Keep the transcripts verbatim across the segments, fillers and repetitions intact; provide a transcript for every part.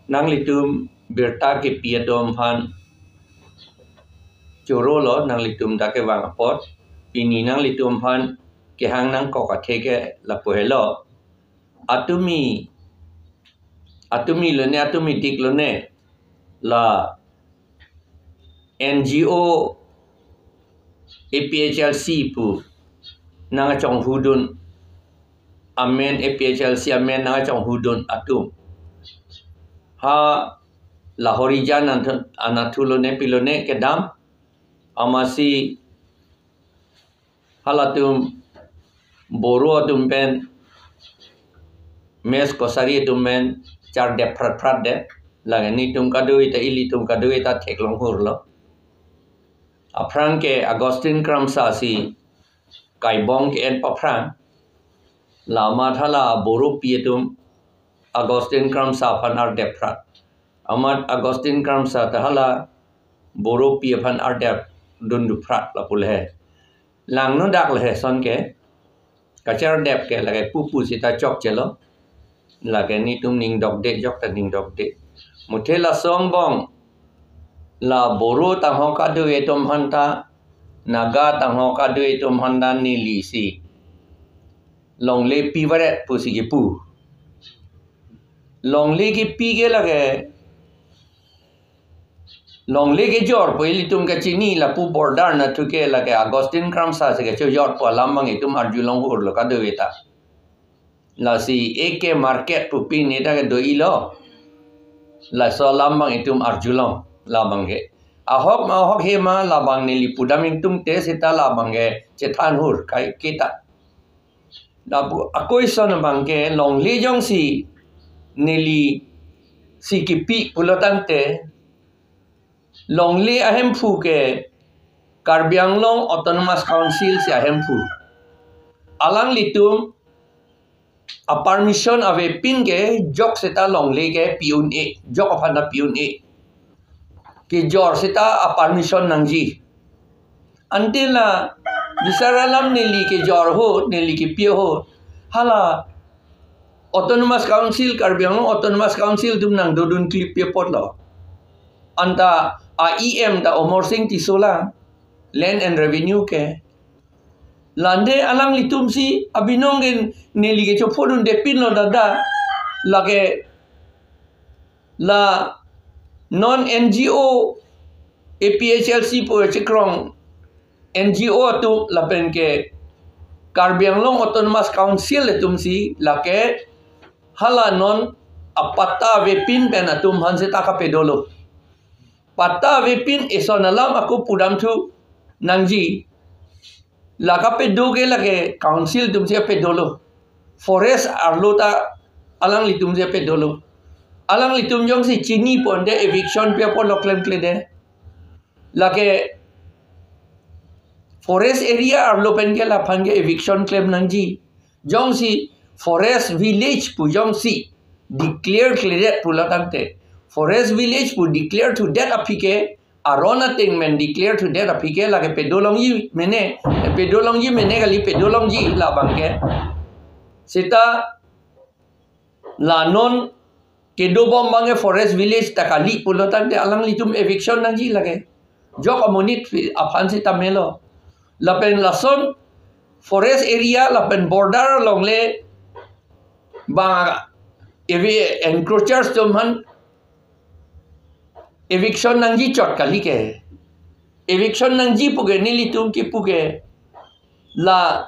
Nanglitum birta kepi atum aphan choro lo, nanglitum ta kevang apot. Pini nanglitum aphan kehang nangkok athe ke lapu helo. Atumi, atumi lone, atumi dik lone, la N G O A P H L C pu nangchonghudun amen, A P H L C amen nangchonghudun atum ha Lahorijan anathu, anathu lone pilone kedam, amatsi halatum Boro atum pen, Mech Kachari atum pen chardep phrat phrat det. Lake netum kadokave ta, ilitum kadokave ta theklong hur lo. Aphrang ke Augustine Kramsa si kaibong ke-en paphrang. La amat hala Boro pi atum Augustine Kramsa aphan ardep phrat. Amat Augustine Kramsa ta hala Boro pi aphan ardep dundu phrat lapu le he. Langno dak le he ason ke. Kachardep ke lake pupu seta chokche lo. Lake netum ning dokde, jok ta ning dokde. Muthe laso angbong la Boro tangho kadokave atum aphanta, Naga tangho kadokave atum aphanta neli si longle pi varet pusi kipu. Longle kipi ke lake, longle kejor pu ilitum kachini, lapu border anathu ke lake Augustine Kramsa si kachojor pu alam abang itum arjulong hur lo kadokave ta. Lasi A K Market pu pini ta kedo-i lo. Laso alam abang itum arjulong labang ke. Ahok ma ahok he ma labang neli pudam ingtungte seta labang ke chethan hur kai kita. Lapu ako ison abang ke longle jongsi neli si kipi pulo tangte, longle ahemphu ke Karbi Anglong Autonomous Council si ahemphu. Alanglitum a-permission avepin ke jok seta longle ke pi un-e, jok aphan ta pi un-e. Kejor seta a-permission nangji. Ante la bisar alam neli kejor ahut, neli kepi ahut, hala Autonomous Council, Karbi Anglong Autonomous Council atum nangdodun kli pi apot lo. Anta a-E M ta Amarsing Tisso lang, Land and Revenue ke. Lande alanglitum si abinong ke neli kechophodundepin lo dada. Lake la non N G O A P H L C pu chekrong N G O atum lapen ke Karbi Anglong Autonomous Council atum si lake hala non apatta avepin pen atum aphan seta kapedolo. Patta avepin ison alam ako pudamthu nangji. La kapedo ke lake council atum si pedolo. Forest arlo ta alanglitum si pedolo. Alanglitum jongsi chini ponte eviction pi apot lo klemkledet. Lake forest area arlo pen ke laphan ke eviction klem nangji. Jongsi forest village pu jongsi declare kledet pulo tangte, forest village pu declare thudet aphi ke, aron ateng pen declare thudet aphi ke lake pedolongji mene, pedolongji mene kali, pedolongji labang ke. Seta la non kedobom abang ke forest village ta kali pulo tangte alanglitum eviction nangji lake. Jok amonit aphan seta melo. Lapen lason forest area lapen border along le bang evi-, encroachers atum aphan eviction nangji chot kali ke. Eviction nangji pu ke nelitum kipu ke la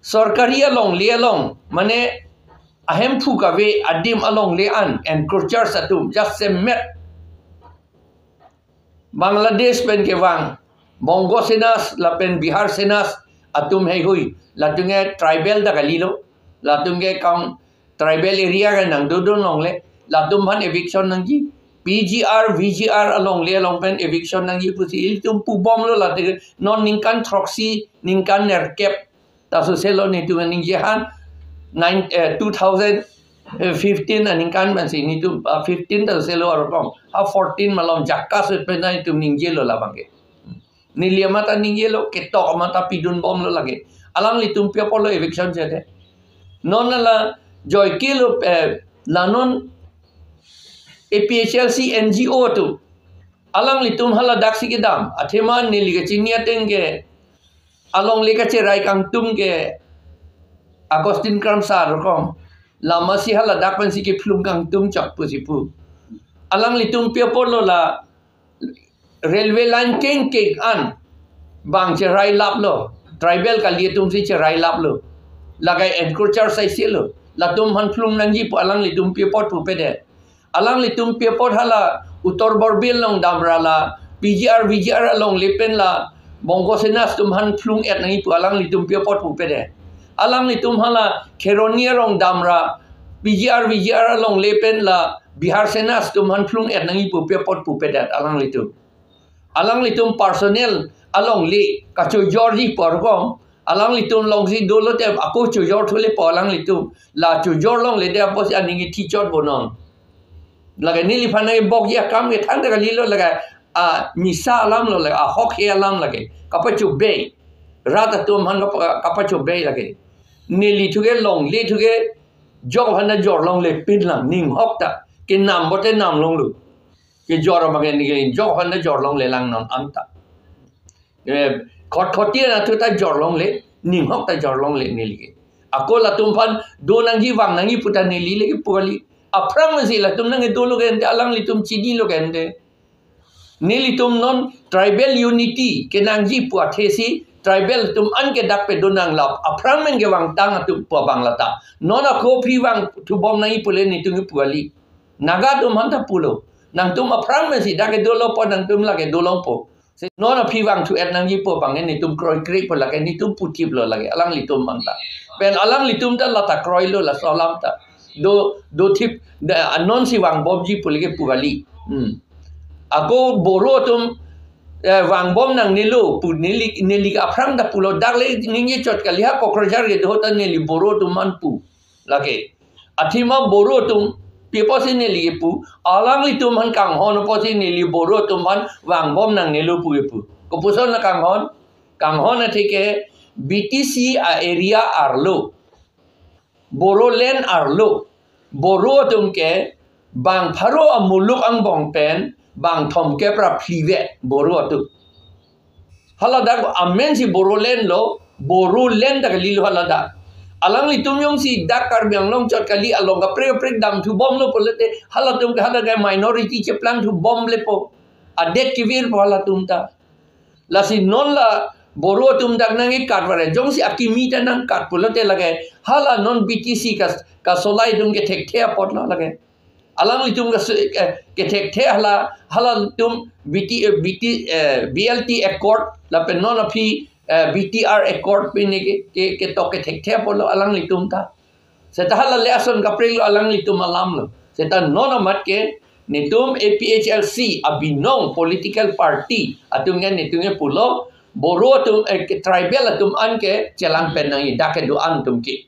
sorkari alongle along, mane ahemphu kave adim alongle an encroachers atum jasemet Bangladesh pen kevang, Bongo Senas lapen Bihar Senas atum heihui, latum ke tribal ta kalilo, latum ke kang tribal area ke nangdodun longle, latum aphan eviction nangji, P G R, V G R alongle along pen eviction nangji pusi ilitum pubomlo late non ningkan throksi, ningkan nerkep ta soselo netum ningje han nine, eh, two thousand fifteen aningkan pensi netum, ah, fifteen ta soselo arong. Ha fourteen malom jakka sut pen netum ningjelo labang ke. Neli amat ta ningjelo, ketok amat ta pidunbomlo lake. Alanglitum pi apotlo eviction chede. Non la joike lo, eh, la non A P H L C N G O atum, alanglitum hala daksi kedam, athema neli kachini ateng ke, alongle kacherai kangtum ke, Augustine Kramsa rokom, lama si hala dak pensi kephlung kangtum chak pusi pu. Alanglitum pi apotlo la railway line kengkeng an bang cherai laplo, tribal kali atum si cherai laplo. Lake encroacher saisi lo. Latum aphan phlung nangji pu alanglitum pi apot pupedet. Alanglitum pi apot hala Uttar Borbil along damra la P G R, V G R alongle pen la Bongo Sena atum aphan phlung-et nangji pu alanglitum pi apot pupedet. Alanglitum hala Kheroni arong damra P G R, V G R alongle pen la Bihar Sena atum aphan phlung-et nangji pu pi apot pupedet alanglitum. Alanglitum personal alongle kachojorji pu arkom, alanglitum alongsi dolo te ako chojor thule pu alanglitum. La chojor longledet apotsi aning ithi chot bonon. Lake neliphan nai bokji akam ke thangta kalilo lake, a misa alam lo lake, ahokhe alam lake. Kapachobei. Rat atum aphan kapa-, kapachobei lake. Neli thuke longle thuke jok aphan ta jor longle pinlang ning hokta. Kenam bote nam longlo. Kejor abang ke neli jok aphan ta jor longlelang non anta. Eh, khotkhoti anatthu ta jor longle, ning hokta jor longle neli ke. Ako latum aphan do nangji vang nangji pu ta neli le kepu kali. Aphrang si latum nang dolo ke ante, alanglitum chinilo ke ante. Nelitum non tribal unity kenangji pu athesi tribal atum an ke dak pedo nang lap. Aphrang men kevang tang atum pu abang lata. Non ako aphi vangthu bom nangji pule netum kepu kali. Naga atum aphan ta pulo. Nangtum aphrang men si dak kedolo po, nangtum lake dolong po. Si non aphi vangthu-et nangji pu abang ke netum kroikre pu lake netum puthiplo lake alanglitum aphan ta. Pen alanglitum ta lata kroilo laso alam ta. Do, dothip, da, non si vangbomji pu lake pu kali. Hmm. Ako Boro atum, eh, vangbom nangnelo pu neli, neli aphrang ta pulo, dak le ningje chot kali, ha Kokrajhar kedo ta neli Boro atum aphan pu. Lake. Athema Boro atum, pi apotsi neli kepu, alanglitum aphan kanghon apotsi neli Boro atum aphan vangbom nangnelo pu kepu. Kopuson na kanghon? Kanghon athe ke B T C a-area arlo, Bodoland arlo, Boro atum ke bang pharo amuluk angbong pen bang thomkep ra phli ave Boro atum. Haladak amen si Bodoland lo, Bodoland ta kalilo haladak. Alanglitum jongsi dak Karbi Anglong chot kali along kaprek kaprek damthu bomlo pulote, halatum ke haladak minority cheplangthu bomle po. Adet kevirpo halatum ta. Lasi non la Boro atum dak nangkekat vare, jongsi akimi ta nangkat pulote lake, hala non B T C ka, kasolai atum kethekthe apotlo lake. Alanglitum ka su-, ke, kethekthe hala, halatum B T, eh, B T, eh, B L T Accord, lapen non aphi, eh, B T R Accord pine ke, ke, ketok kethekthe apotlo alanglitum ta. Seta hala le ason kapreklo alanglitum alam lo. Seta non amat ke netum A P H L C abinong political party atum ke netum ke pulo Boro atum, eh, ke tribal atum an ke chelang pen nangji dak kedo-an atum ke.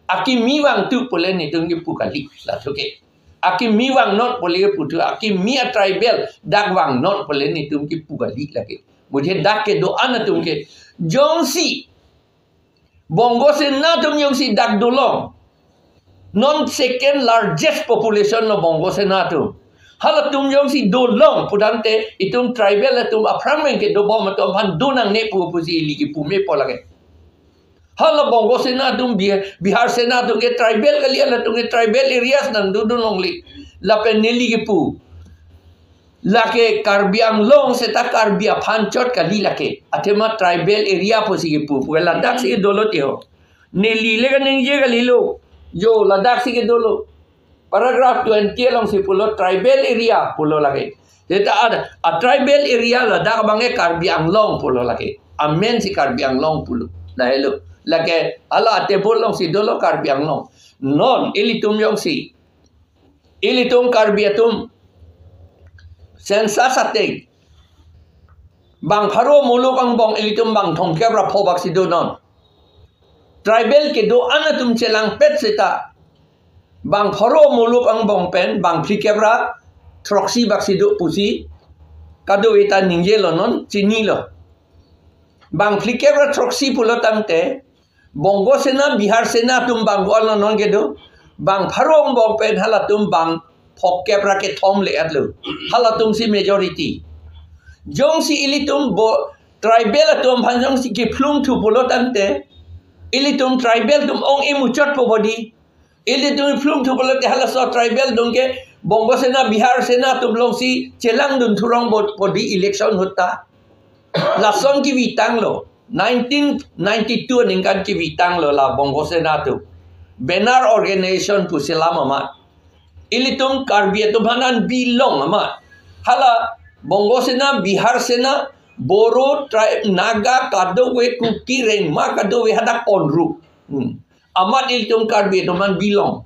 Akimi vangthu pule netum kepu kali lathu ke. Akimi vangnon pule keputhu, akimi a tribal dak vangnon pule netum kepu kali lake. Mujhe dak kedo-an atum ke. Jongsi Bongo Sena atum jongsi dak dolong. Non second largest population lo Bongo Sena atum. Halatum jongsi dolong pudamte itum tribal atum aphrang men kedobom atum aphan do nangne pu pusi ili kepu mepo lake. Hala Bongo Sena atum Bih-, Bihar Sena atum ke tribal kali, halatum ke tribal areas nangdodun longle. Lapen neli kepu. Lake Karbi Anglong seta Karbi aphan chot kali lake. Athema tribal area pusi kepu. Pu ladaksi dolo te ho. Neli le kaningje kalilo. Jo ladaksi kedolo. Paragraph twenty alongsi pulo tribal area pulo lake. Seta a, a tribal area ladak abang ke Karbi Anglong pulo lake. Amen si Karbi Anglong pulo. Lahelo. Lake hala a table alongsi dolo Karbi Anglong. Non ilitum jongsi. Ilitum Karbi atum census ateng bang pharo muluk angbong ilitum bang thomkep ra pho baksi donon. Tribal kedo-an atum chelangpet seta bang pharo muluk angbong pen bang phlikep ra throksi baksi do pusi kadokave ta ningjelo, non chinilo. Bang phlikep ra throksi pulo tangte Bongo Sena, Bihar Sena atum bang ko-an lo non kedo. Bang pharo angbong pen halatum bang phokep ra kethom le-etlo. Halatum si majority. Jongsi ilitum bo tribal atum aphan jongsi kephlung thu pulo tangte, ilitum tribal atum ong-e muchotpo bodi. Ilitum phlung thu pulote halaso tribal atum ke Bongo Sena, Bihar Sena atum alongsi chelangdun thurong bo-, bodi election ahut ta. Lason kevitanglo. Nineteen ninety-two aningkan kevitanglo la Bongo Sena atum. Banner organization pu selam amat. Ilitum Karbi atum aphan an belong amat. Hala Bongo Sena, Bihar Sena, Boro tribe, Naga kadokave, Kuki, Rengma kadokave hadak onru. Hmm. Amat ilitum Karbi atum aphan belong.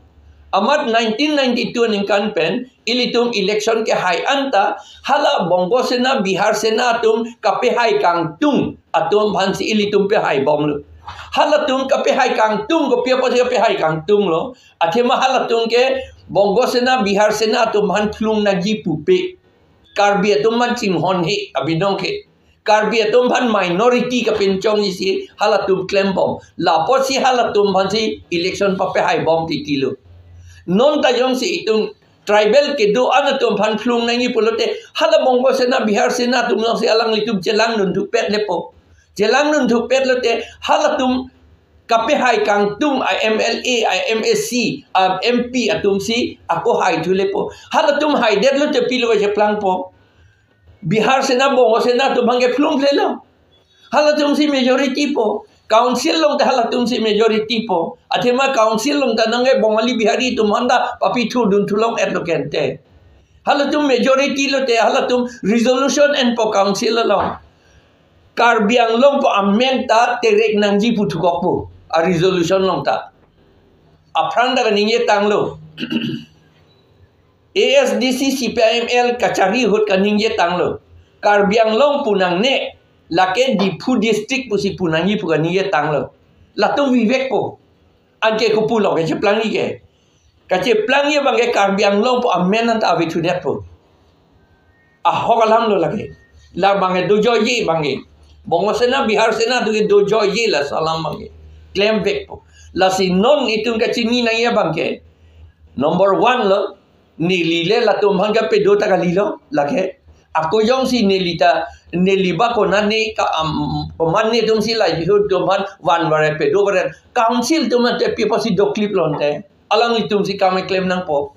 Amat nineteen ninety-two aningkan pen ilitum election kehai anta hala Bongo Sena, Bihar Sena atum kapehai kangtung atum aphansi ilitum pehai bomlo. Halatum kapehai kangtung, kopi apotsi kapehai kangtunglo? Athema halatum ke Bongo Sena, Bihar Sena atum aphan phlung nangji pupe. Karbi atum aphan chinghon he abinong ke. Karbi atum aphan minority kapinchongji si halatum klembom. Lapotsi halatum aphansi election papehai bom titilo. Non ta jongsi itum tribal kedo-an atum aphan phlung nangji pulote hala Bongo Sena, Bihar Sena atum alongsi alanglitum chelangdun thupet lepo. Chelangdun thupet lote halatum kapehai kangtung a M L A, a M A C, a M P atumsi ako hai thu lepo. Halatum haidet lote pilo cheplangpo? Bihar Sena, Bongo Sena atum aphan ke phlung lelo. Halatumsi majority po. Council along ta halatumsi majority po. Athema council along ta nangke Bongali Bihari atum aphan ta papi thudun thulong-etlo kente. Halatum majority lote halatum resolution enpo council along. Karbi Anglong pu amen ta terek nangji pu thukokpo a resolution along ta. Aphrang ta kaningje tanglo. A S D C, C P I M L kachari ahut kaningje tanglo. Karbi Anglong pu nangne, lake Diphu district pusi pu nangji pu kaningje tanglo. Latum vivek po. Anke kopulo kacheplangji ke? Kacheplangji abang ke Karbi Anglong pu amen anta ave thunetpo. Ahok alamlo lake. La abang ke dojoiji abang ke. Bongo Sena, Bihar Sena atum ke dojoiji laso alam abang ke. Klemvekpo. Lasi non itum kachini nangji abang ke. Number one lo, neli le latum aphan kapedo ta kalilo, lake. Ako jongsi neli ta, neli ba konane ka, am, komatne atumsi livelihood atum aphan van vare pedo vare. Council atum ante pi apotsi doklip lonte? Alanglitumsi kam keklem nangpo.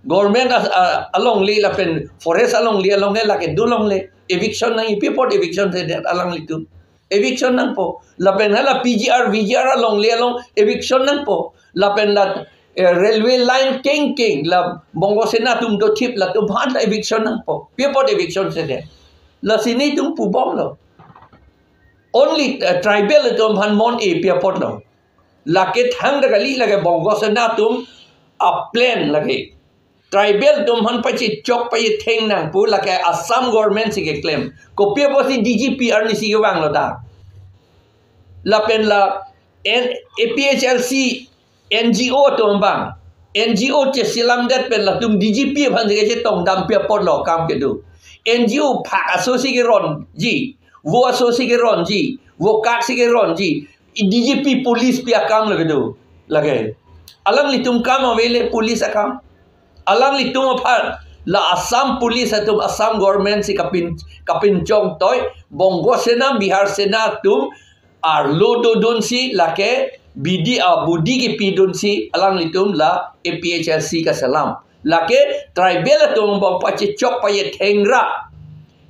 Government as-, a, alongle lapen forest alongle along ke lake dolongle. Eviction nangji, pi apot eviction sedet alanglitum? Eviction nangpo. Lapen hala P G R, V G R alongle along eviction nangpo. Lapen la, eh, railway line kengkeng la Bongo Sena atum dothip latum aphan la eviction nangpo. Pi apot eviction sedet? Lasi netum pubomlo. Only, eh, tribal atum aphan mon-e pi apotlo? Lake thangta kali, lake Bongo Sena atum a plan lake. Tribal atum aphan pachechok pachetheng nang pu lake Assam government si keklem. Kopi apotsi D G P arnisi kevanglo ta? Lapen la N-, A P H L C N G O atum abang. N G O cheselamdet pen latum D G P aphansi kachetongdam pi apotlo akam kedo? N G O phak asosi keronji, vo asosi keronji, vo kaksi keronji, D G P police pi akam lo kedo? Lake. Alanglitum kam avele police akam. Alanglitum aphan la Assam police atum, Assam government si kapin, kapinchong toi, Bongo Sena, Bihar Sena atum arlo dodunsi lake bidi abudi kepidunsi alanglitum la A P H L C kaselam. Lake tribal atum abang pachechok pachetheng ra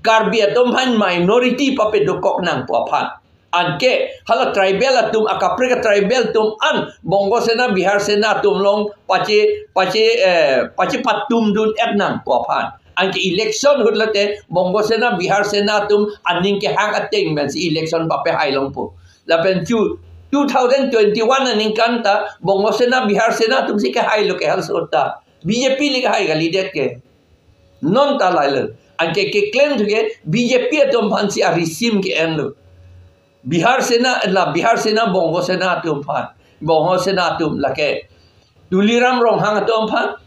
Karbi atum aphan minority papedo kok nangpo aphan. Anke hala tribal atum, akaprek tribal atum an Bongo Sena, Bihar Sena atum along pache, pache, eh, pachepatumdun-et nangpo aphan. Anke election ahut lote Bongo Sena, Bihar Sena atum aning kehang ateng pensi election papehai longpo. Lapen chu two thousand twenty-one aningkan ta Bongo Sena, Bihar Sena atumsi kehailo ke halaso ta. B J P le kehai kalidet ke? Non ta lailo. Anke keklem thu ke B J P atum aphansi arisim ke-enlo. Bihar Sena, la Bihar Sena, Bongo Sena atum aphan, Bongo Sena atum lake Tuliram Ronghang atum aphan,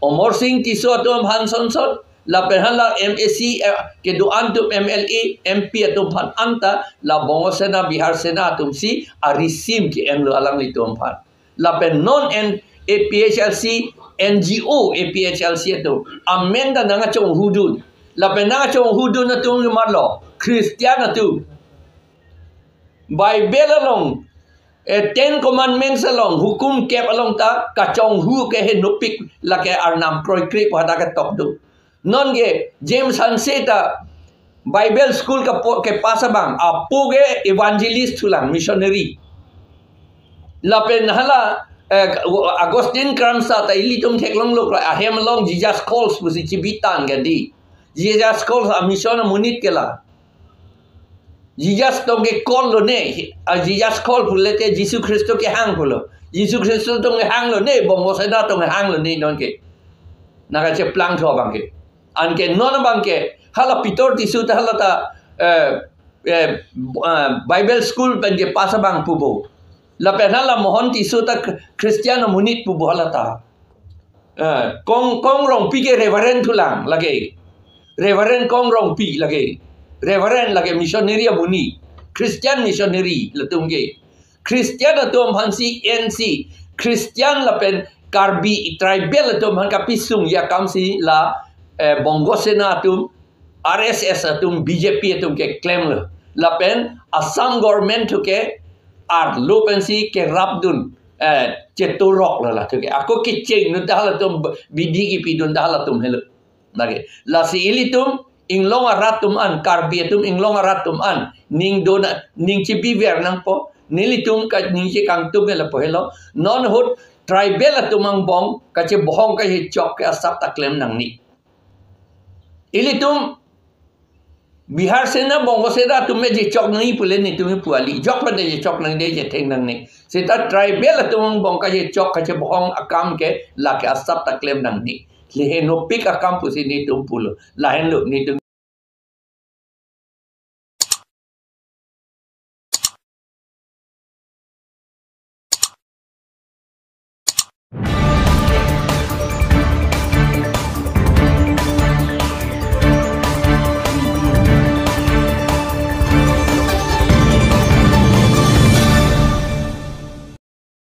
Amarsing Tisso atum aphan sonson, lapen hala M A C, eh, kedo-an atum, M L A, M P atum aphan anta la Bongo Sena, Bihar Sena atumsi arisim ke-enlo alanglitum aphan. Lapen non en A P H L C, N G O A P H L C atum. Amen ta nangkachonghudun. Lapen nangkachonghudun atum ke marlo, Christian atum. Bible along, eh, Ten Commandments along, hukum kep along ta kachonghu ke henopik, lake arnam kroikre pu hadak ketok do. Non ke James Hanse ta Bible school ke po-, kepass abang, apo ke evangelist thulang, missionary. Lapen hala, eh, Augustine Cranmer ta ilitum theklonglo kra, ahem along Jesus Calls pusi chibitang ke di. Jesus Calls a mission amonit ke la. Jesus tong ke call lone, a Jesus call pulote Jisu Khristo kehang pulo. Jisu Khristo tong kehang lone, Bongo Sena tong kehang lone non ke. Nangkacheplang tho abang ke. Anke non abang ke, hala Peter Tisso ta hala ta, eh, eh, ah, Bible school pen kepass abang pu bo. Lapen hala Mohon Tisso ta Christian amonit pu bo hala ta. Eh, Kong, Kong Rongpi ke Reverend thulang lake. Reverend Kong Rongpi lake. Reverend lake missionary amonit. Christian missionary latum ke. Christian atum aphansi N C. Christian lapen Karbi tribal atum aphan kapisung ya akamsi la, eh, Bongo Sena atum, R S S atum, B J P atum keklemlo. Lapen Assam government thu ke arlo pensi kerapdun, eh, cheturoklo la thu ke. Ako kecheng dun ta halatum, bidi kipidun ta halatum helo. Lake. Lasi ilitum inglong arat atum an, Karbi atum inglong arat atum an, ning dona, ning chibiver nangpo, nelitum ka ning chekangtum helo po helo, non ahut tribal atum angbong kachebohong kachechok ke asap ta klem nangne. Ilitum Bihar Sena, Bongo Sena atum me chechok nangji pule netum pu kali. Jok pen chechok nangde, chetheng nangne. Seta tribal atum angbong kachechok kachebohong akam ke lake asap ta klem nangne. Lehenopik akam pusi netum pulo. Lahenlo netum